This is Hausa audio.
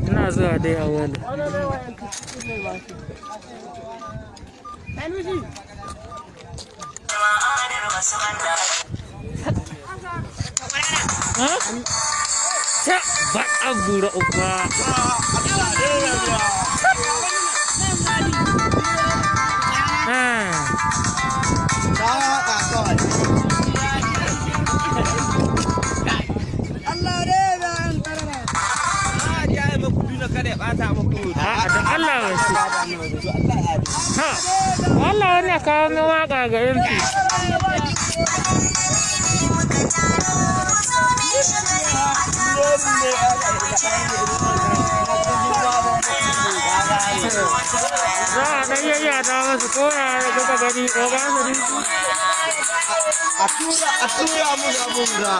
Ina zuwa dai a wani. Ta ba a gura uba. Ah. A'a, da Allah wasu. Ha, Allah wani kawo min waka ga yanki. Za a ɗan yayyada masu koya da kuka gani ko ba su A tura musu abun ga.